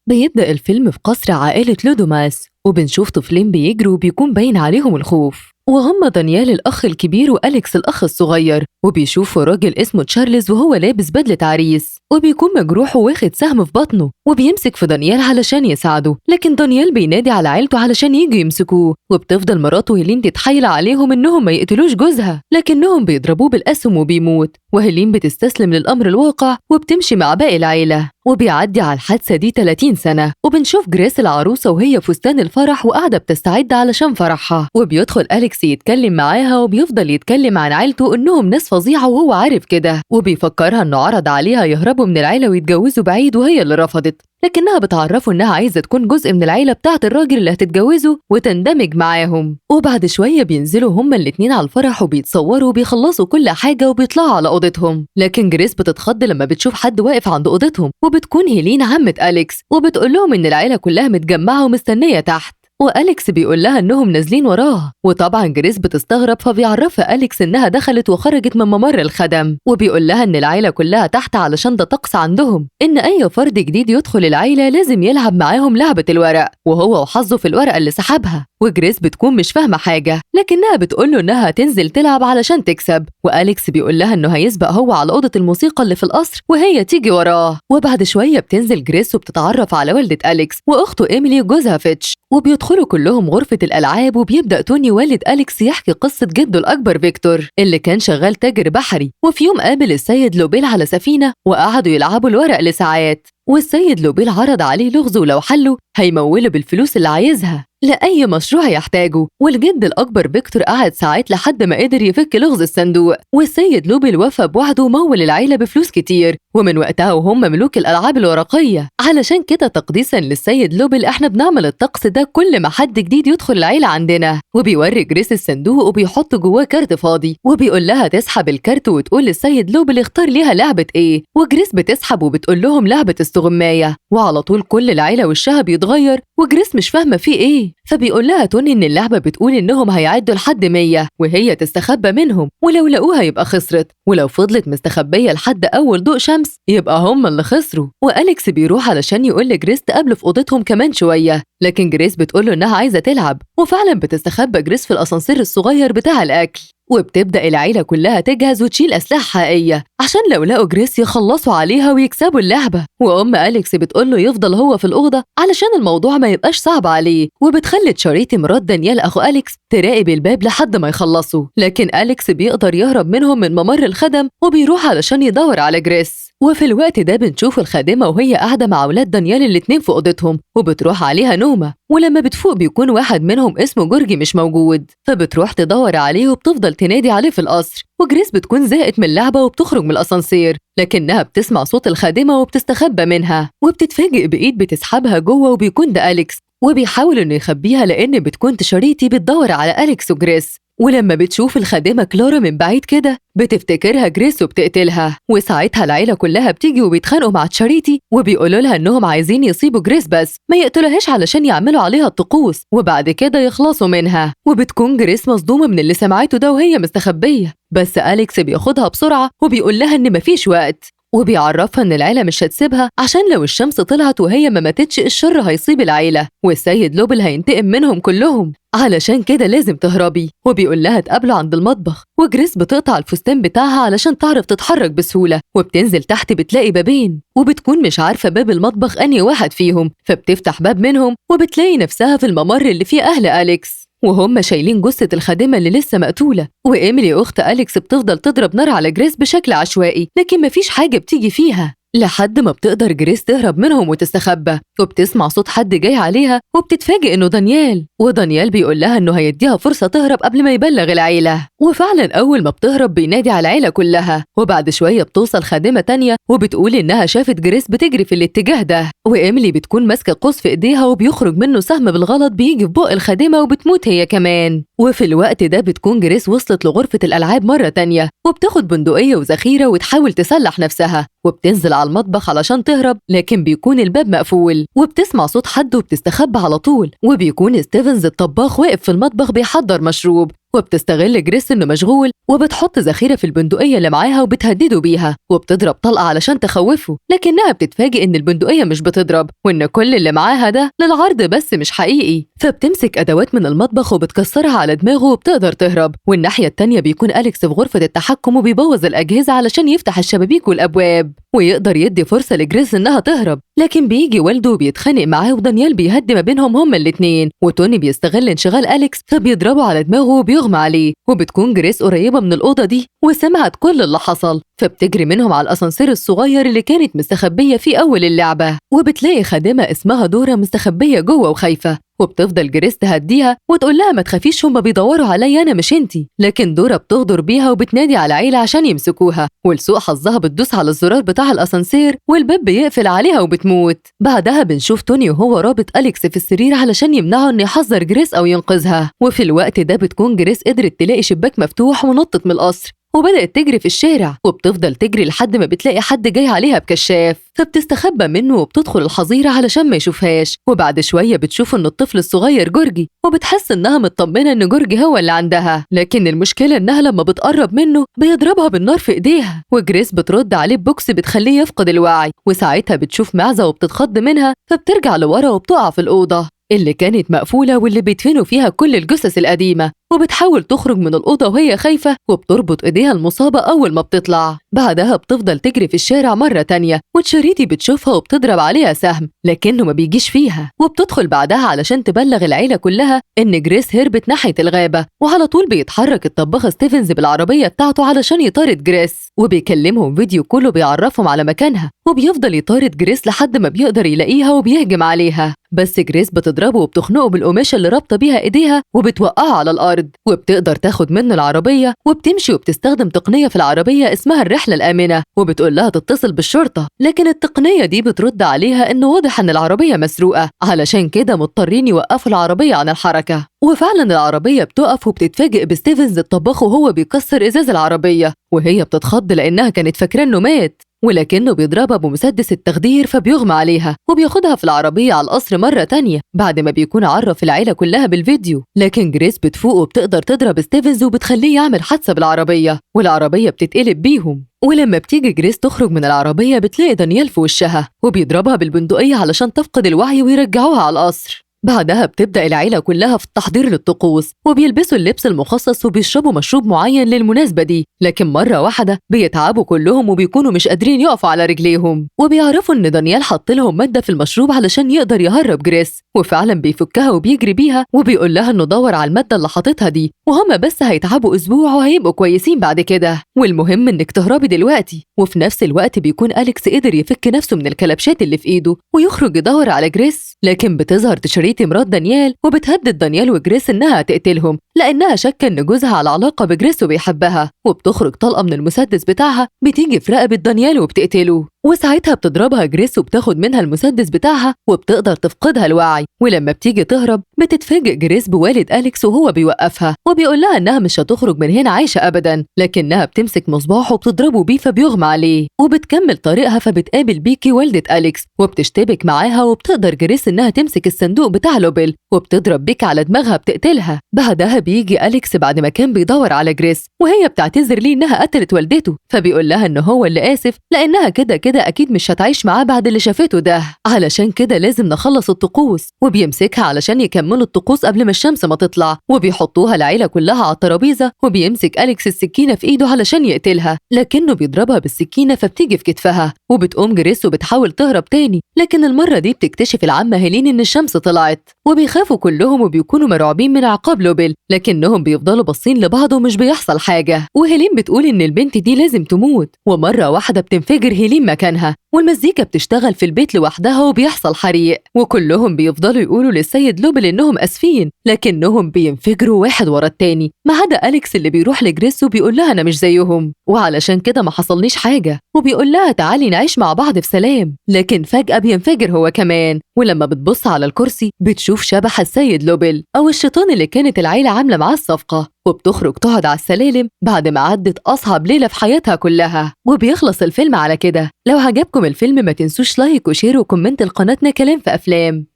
بيبدأ الفيلم في قصر عائلة لودوماس، وبنشوف طفلين بيجروا وبيكون باين عليهم الخوف، وهم دانيال الأخ الكبير وأليكس الأخ الصغير. وبيشوفوا راجل اسمه تشارلز وهو لابس بدلة عريس، وبيكون مجروح وواخد سهم في بطنه، وبيمسك في دانيال علشان يساعده، لكن دانيال بينادي على عيلته علشان يجوا يمسكوه. وبتفضل مراته هيلين تتحايل عليهم إنهم ما يقتلوش جوزها، لكنهم بيضربوه بالأسهم وبيموت. وهيلين بتستسلم للأمر الواقع وبتمشي مع باقي العيلة. وبيعدي على الحادثة دي 30 سنة، وبنشوف جريس العروسة وهي فستان الفرح وقاعدة بتستعد علشان فرحها. وبيدخل أليكس يتكلم معاها، وبيفضل يتكلم عن عيلته إنهم ناس فظيعة وهو عارف كده، وبيفكرها إنه عرض عليها يهربوا من العيلة ويتجوزوا بعيد وهي اللي رفضت، لكنها بتعرفه إنها عايزة تكون جزء من العيلة بتاعة الراجل اللي هتتجوزه وتندمج معاهم. وبعد شوية بينزلوا هما الاتنين على الفرح وبيتصوروا وبيخلصوا كل حاجة وبيطلعوا على أوضتهم، لكن جريس بتتخض لما بتشوف حد واقف عند أوضتهم، وبتكون هيلين عمة أليكس، وبتقول لهم إن العيلة كلها متجمعة ومستنية تحت. وأليكس بيقول لها إنهم نازلين وراها، وطبعا جريس بتستغرب، فبيعرفها أليكس إنها دخلت وخرجت من ممر الخدم، وبيقول لها إن العيلة كلها تحت علشان ده طقس عندهم، إن أي فرد جديد يدخل العيلة لازم يلعب معاهم لعبة الورق، وهو وحظه في الورقة اللي سحبها. وجريس بتكون مش فاهمة حاجة، لكنها بتقول له إنها هتنزل تلعب علشان تكسب. وأليكس بيقول لها إنه هيسبق هو على أوضة الموسيقى اللي في القصر وهي تيجي وراه. وبعد شوية بتنزل جريس وبتتعرف على والدة أليكس وأخته إيميلي وجوزها فيتش، وبيدخلوا كلهم غرفة الألعاب. وبيبدأ توني والد أليكس يحكي قصة جده الأكبر فيكتور اللي كان شغال تاجر بحري، وفي يوم قابل السيد لوبيل على سفينة وقعدوا يلعبوا الورق لساعات، والسيد لوبيل عرض عليه لغز ولو حله هيموله بالفلوس اللي عايزها لأي مشروع يحتاجه. والجد الأكبر فيكتور قعد ساعات لحد ما قدر يفك لغز الصندوق، والسيد لوبيل وفى بوعده ومول العيلة بفلوس كتير، ومن وقتها وهم ملوك الألعاب الورقية. علشان كده تقديسا للسيد لوبيل احنا بنعمل الطقس ده كل ما حد جديد يدخل العيلة عندنا. وبيوري جريس الصندوق وبيحط جواه كارت فاضي، وبيقول لها تسحب الكارت وتقول للسيد لوبيل اختار ليها لعبة ايه. وجريس بتسحب وبتقول لهم لعبة استغماية، وعلى طول كل العيلة وشها بيتغير، وجريس مش فاهمة فيه ايه. فبيقول لها توني إن اللعبة بتقول إنهم هيعدوا لحد 100 وهي تستخبى منهم، ولو لقوها يبقى خسرت، ولو فضلت مستخبية لحد أول ضوء شمس يبقى هم اللي خسروا. وأليكس بيروح علشان يقول لجريس تقابله في أوضتهم كمان شوية، لكن جريس بتقول له إنها عايزة تلعب، وفعلا بتستخبى جريس في الأسانسير الصغير بتاع الأكل. وبتبدأ العيلة كلها تجهز وتشيل أسلحة حقيقية عشان لو لقوا جريس يخلصوا عليها ويكسبوا اللعبة. وأم أليكس بتقول له يفضل هو في الأوضة علشان الموضوع ما يبقاش صعب عليه، وبتخلي تشاريتي مرات دانيال أخو أليكس تراقب الباب لحد ما يخلصوا، لكن أليكس بيقدر يهرب منهم من ممر الخدم وبيروح علشان يدور على جريس. وفي الوقت ده بنشوف الخادمة وهي قاعدة مع أولاد دانيال الاتنين في أوضتهم، وبتروح عليها نومة، ولما بتفوق بيكون واحد منهم اسمه جورجي مش موجود، فبتروح تدور عليه وبتفضل تنادي عليه في القصر. وجريس بتكون زهقت من اللعبة وبتخرج من الأسانسير، لكنها بتسمع صوت الخادمة وبتستخبى منها، وبتتفاجئ بإيد بتسحبها جوه وبيكون ده أليكس، وبيحاول إنه يخبيها لأن بتكون تشاريتي بتدور على أليكس وجريس. ولما بتشوف الخادمة كلارا من بعيد كده بتفتكرها جريس وبتقتلها، وساعتها العيلة كلها بتيجي وبيتخانقوا مع تشاريتي وبيقولوا لها إنهم عايزين يصيبوا جريس بس ما يقتلوهاش علشان يعملوا عليها الطقوس وبعد كده يخلصوا منها. وبتكون جريس مصدومة من اللي سمعته ده وهي مستخبية، بس أليكس بياخدها بسرعة وبيقول لها إن مفيش وقت، وبيعرفها إن العيلة مش هتسيبها عشان لو الشمس طلعت وهي ما ماتتش الشر هيصيب العيلة والسيد لوبل هينتقم منهم كلهم، علشان كده لازم تهربي. وبيقول لها تقابله عند المطبخ، وجريس بتقطع الفستان بتاعها علشان تعرف تتحرك بسهولة، وبتنزل تحت بتلاقي بابين، وبتكون مش عارفة باب المطبخ أنهي واحد فيهم، فبتفتح باب منهم وبتلاقي نفسها في الممر اللي فيه أهل أليكس وهم شايلين جثة الخادمة اللي لسه مقتولة. وإيميلي أخت أليكس بتفضل تضرب نار على جريس بشكل عشوائي، لكن مفيش حاجة بتيجي فيها لحد ما بتقدر جريس تهرب منهم وتستخبى. وبتسمع صوت حد جاي عليها وبتتفاجئ إنه دانيال، ودانيال بيقول لها إنه هيديها فرصة تهرب قبل ما يبلغ العيلة. وفعلا أول ما بتهرب بينادي على العيلة كلها. وبعد شوية بتوصل خادمة تانية وبتقول إنها شافت جريس بتجري في الاتجاه ده، وإيميلي بتكون ماسكة قوس في إيديها وبيخرج منه سهم بالغلط بيجي في بق الخادمة وبتموت هي كمان. وفي الوقت ده بتكون جريس وصلت لغرفة الألعاب مرة تانية، وبتاخد بندقية وذخيرة وتحاول تسلح نفسها، وبتنزل على المطبخ علشان تهرب، لكن بيكون الباب مقفول، وبتسمع صوت حد وبتستخبى على طول، وبيكون ستيفنز الطباخ واقف في المطبخ بيحضر مشروب، وبتستغل جريس إنه مشغول وبتحط ذخيرة في البندقية اللي معاها وبتهدده بيها، وبتضرب طلقة علشان تخوفه، لكنها بتتفاجئ إن البندقية مش بتضرب وإن كل اللي معاها ده للعرض بس مش حقيقي. فبتمسك أدوات من المطبخ وبتكسرها على دماغه وبتقدر تهرب. والناحية التانية بيكون أليكس في غرفة التحكم وبيبوظ الأجهزة علشان يفتح الشبابيك والأبواب ويقدر يدي فرصة لجريس إنها تهرب، لكن بيجي والده وبيتخانق معاه ودانيال بيهدي ما بينهم هما الاتنين، وتوني بيستغل انشغال أليكس فبيضربه على دماغه وبيغمى عليه. وبتكون جريس قريبة من الأوضة دي وسمعت كل اللي حصل، فبتجري منهم على الأسانسير الصغير اللي كانت مستخبية فيه أول اللعبة، وبتلاقي خادمة اسمها دورا مستخبية جوه وخايفة، وبتفضل جريس تهديها وتقول لها ما تخافيش هما بيدوروا عليا انا مش انتي، لكن دورا بتغدر بيها وبتنادي على العيلة عشان يمسكوها، ولسوء حظها بتدوس على الزرار بتاع الاسانسير والباب بيقفل عليها وبتموت. بعدها بنشوف توني وهو رابط اليكس في السرير علشان يمنعه انه يحذر جريس او ينقذها، وفي الوقت ده بتكون جريس قدرت تلاقي شباك مفتوح ونطت من القصر وبدأت تجري في الشارع، وبتفضل تجري لحد ما بتلاقي حد جاي عليها بكشاف، فبتستخبى منه وبتدخل الحظيرة علشان ما يشوفهاش. وبعد شوية بتشوف إن الطفل الصغير جورجي، وبتحس إنها مطمنة إن جورجي هو اللي عندها، لكن المشكلة إنها لما بتقرب منه بيضربها بالنار في إيديها، وجريس بترد عليه ببوكس بتخليه يفقد الوعي، وساعتها بتشوف معزة وبتتخض منها فبترجع لورا وبتقع في الأوضة اللي كانت مقفولة واللي بيدفنوا فيها كل الجثث القديمة، وبتحاول تخرج من الأوضة وهي خايفة وبتربط إيديها المصابة أول ما بتطلع. بعدها بتفضل تجري في الشارع مرة تانية وتشاريتي بتشوفها وبتضرب عليها سهم لكنه ما بيجيش فيها، وبتدخل بعدها علشان تبلغ العيلة كلها إن جريس هربت ناحية الغابة، وعلى طول بيتحرك الطباخ ستيفنز بالعربية بتاعته علشان يطارد جريس، وبيكلمهم فيديو كله بيعرفهم على مكانها، وبيفضل يطارد جريس لحد ما بيقدر يلاقيها وبيهجم عليها، بس جريس بتضربه وبتخنقه بالقماشة اللي رابطة بيها إيديها وبتوقعه على الأرض، وبتقدر تاخد منه العربية وبتمشي، وبتستخدم تقنية في العربية اسمها الرحلة الآمنة، وبتقول لها تتصل بالشرطة، لكن التقنية دي بترد عليها إنه واضح إن العربية مسروقة، علشان كده مضطرين يوقفوا العربية عن الحركة. وفعلا العربية بتقف وبتتفاجئ بستيفنز الطباخ وهو بيكسر إزاز العربية، وهي بتتخض لأنها كانت فاكرة إنه مات، ولكنه بيضربها بمسدس التخدير فبيغمى عليها وبياخدها في العربية على القصر مرة تانية بعد ما بيكون عرف العيلة كلها بالفيديو. لكن جريس بتفوق وبتقدر تضرب ستيفنز وبتخليه يعمل حادثة بالعربية، والعربية بتتقلب بيهم. ولما بتيجي جريس تخرج من العربية بتلاقي دانيال في وشها وبيضربها بالبندقية علشان تفقد الوعي ويرجعوها على القصر. بعدها بتبدأ العيلة كلها في التحضير للطقوس، وبيلبسوا اللبس المخصص وبيشربوا مشروب معين للمناسبة دي، لكن مرة واحدة بيتعبوا كلهم وبيكونوا مش قادرين يقفوا على رجليهم، وبيعرفوا إن دانيال حط لهم مادة في المشروب علشان يقدر يهرب جريس، وفعلا بيفكها وبيجري بيها وبيقول لها إنه دور على المادة اللي حاططها دي، وهما بس هيتعبوا أسبوع وهيبقوا كويسين بعد كده، والمهم إنك تهربي دلوقتي. وفي نفس الوقت بيكون أليكس قدر يفك نفسه من الكلبشات اللي في إيده ويخرج يدور على جريس، لكن بتظهر تشريتي مرات دانيال وبتهدد دانيال وجريس إنها هتقتلهم لأنها شاكة إن جوزها على علاقة بجريس وبيحبها، وبتخرج طلقة من المسدس بتاعها بتيجي في رقبة دانيال وبتقتله، وساعتها بتضربها جريس وبتاخد منها المسدس بتاعها وبتقدر تفقدها الوعي. ولما بتيجي تهرب بتتفاجئ جريس بوالد أليكس وهو بيوقفها وبيقول لها إنها مش هتخرج من هنا عايشة أبدا، لكنها بتمسك مصباح وبتضربه بيه فبيغمى عليه، وبتكمل طريقها فبتقابل بيكي والدة أليكس وبتشتبك معاها، وبتقدر جريس إنها تمسك الصندوق بتاع لوبل وبتضرب بيكي على دماغها بتقتلها. بعدها بيجي أليكس بعد ما كان بيدور على جريس وهي بتعتذر ليه إنها قتلت والدته، فبيقول لها إن هو اللي آسف لأنها كده كده أكيد مش هتعيش معاه بعد اللي شافته ده، علشان كده لازم نخلص الطقوس. وبيمسكها علشان يكملوا الطقوس قبل ما الشمس ما تطلع، وبيحطوها العيلة كلها على الترابيزة، وبيمسك أليكس السكينة في إيده علشان يقتلها، لكنه بيضربها بالسكينة فبتيجي في كتفها، وبتقوم جريس وبتحاول تهرب تاني، لكن المرة دي بتكتشف العمة هيلين إن الشمس طلعت، وبيخافوا كلهم وبيكونوا مرعوبين من عقاب لوبل، لكنهم بيفضلوا باصين لبعض ومش بيحصل حاجة. وهيلين بتقول إن البنت دي لازم تموت، ومرة واحدة بتنفجر هيلين مكانها، والمزيكا بتشتغل في البيت لوحدها وبيحصل حريق، وكلهم بيفضلوا يقولوا للسيد لوبل إنهم آسفين، لكنهم بينفجروا واحد ورا التاني، ما عدا أليكس اللي بيروح لجريس وبيقول لها أنا مش زيهم وعلشان كده ما حصلنيش حاجة، وبيقول لها تعالي نعيش مع بعض في سلام، لكن فجأة بينفجر هو كمان. ولما بتبص على الكرسي بتشوف شبح السيد لوبل أو الشيطان اللي كانت العيلة عاملة معاه الصفقة، وبتخرج تقعد على السلالم بعد ما عدت أصعب ليلة في حياتها كلها. وبيخلص الفيلم على كده. لو عجبكم الفيلم ما تنسوش like و share و comment لقناتنا كلام في أفلام.